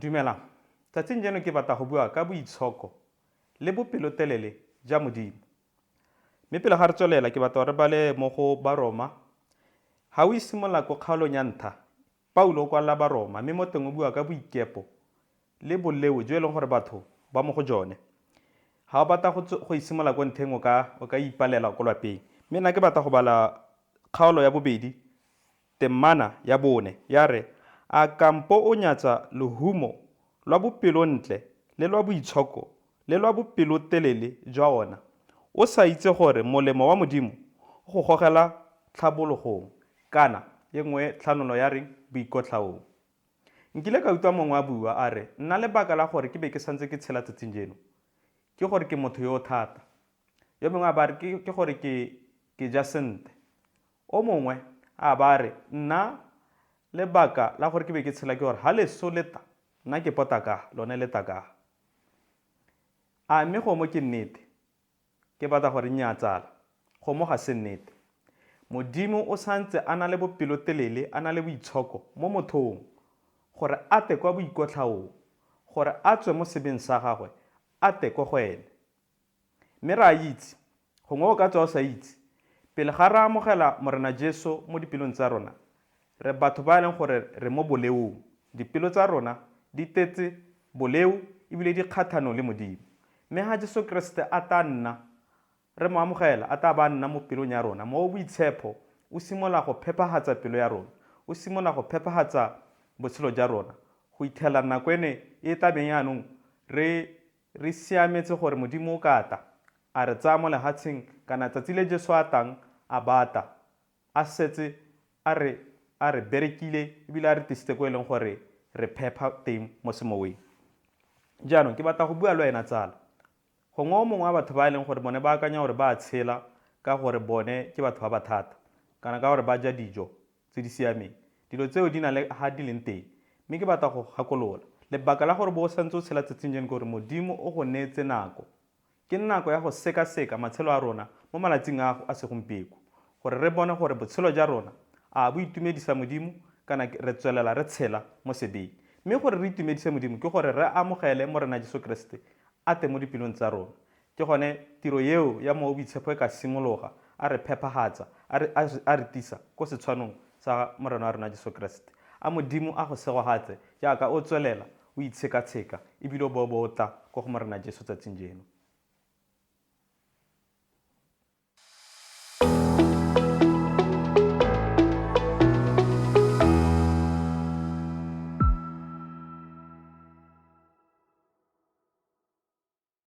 Dumelang. Tsatsing jeno ke batla go bua ka boitshoko le bopelotelele ja Modimo. Mme pele ga re tswelela ke batla gore re bale mo go Baroma. Ha o isimolola ko kgaolong ya ntlha, Paulo o kwalela Baroma mme mo teng o bua ka boikepo le boleo jo e leng gore batho ba mo go jone. Ha o batla go go isimolola ko ntlheng o ka o ka ipalela ko lwapeng. Mme nna ke batla go bala kgaolo ya bobedi Temana ya bone ya re, A kampo o nyatsa lohumo lwa bopelontle le lwa boitshoko le lwa bopelotelele jwa ona, o sa itse gore molemo wa Modimo o go gogela tlhabologong, kana, ye nngwe tlhanolo ya reng, boikotlhaong. Nkile ka utlwa mongwe a bua a re, Nna lebaka la gore ke be ke santse ke tshela tsatsing jeno, ke gore ke motho yo o thata. Yo mongwe a ba re, Ke gore ke, ke ja sente. O mongwe a ba a re, Nna lebaka la gore ke be ke tshela ke gore ha leso le ta, nna ke pota ka, lone le ta ka. A mme gomo ke nnete? Ke batla gore nnyaa tsala, gomo ga se nnete. Modimo o santse a na le bopelotelele, a na le boitshoko mo mothong, gore a tle kwa boikotlhaong, gore a tswe mo sebeng sa gagwe, a tle ko go ene. Mme re a itse, gongwe o ka tswa o sa itse, pele ga re amogela Morena Jesu mo dipelong tsa rona, re batho ba e leng gore re mo boleong. Dipelo tsa rona di tetse boleo ebile di kgathanong le Modimo. Mme ha Jesu Keresete a tla nna, re mo amogela, a tla ba a nna mo pelong ya rona, Mowa o Boitshepho o simolola go phepahatsa pelo ya rona, o simolola go phepahatsa botshelo ja rona, go ithela nako ene e tla beng yaanong re Re siametse gore Modimo o ka tla, a re tsaya mo lehatsheng, kana tsatsi le Jesu a tlang, a ba tla a setse a re a re berekile ebile a re tlisitse ko e leng gore re phepha teng mo semoweng. Jaanong ke batla go bua le wena tsala. Gongwe o mongwe wa batho ba e leng gore bone ba akanya gore ba a tshela ka gore bone ke batho ba ba thata, kana ka gore ba ja dijo tse di siameng. Dilo tseo di na le ha di leng teng. Mme ke batla go gakolola. Lebaka la gore bo o santse o tshela tsatsing jeno ke gore Modimo o go neetse nako. Ke nako ya go sekaseka matshelo a rona mo malatsing a a segompieko, gore re bone gore botshelo ja rona a bo itumedisa Modimo kana re tswelela re tshela mo sebeng. Mme gore re itumedise Modimo ke gore re amogele Morena Jesu Keresete a tle mo dipelong tsa rona. Ke gone tiro eo ya Mowa o Boitshepho e ka simologa, a re phephahatsa, a re, a re tisa ko setshwanong sa Morena wa rona Jesu Keresete. A Modimo a go segohatse jaaka o tswelela o itshekatsheka ebile o bo o bo o tla ko go Morena Jesu tsatsing jeno.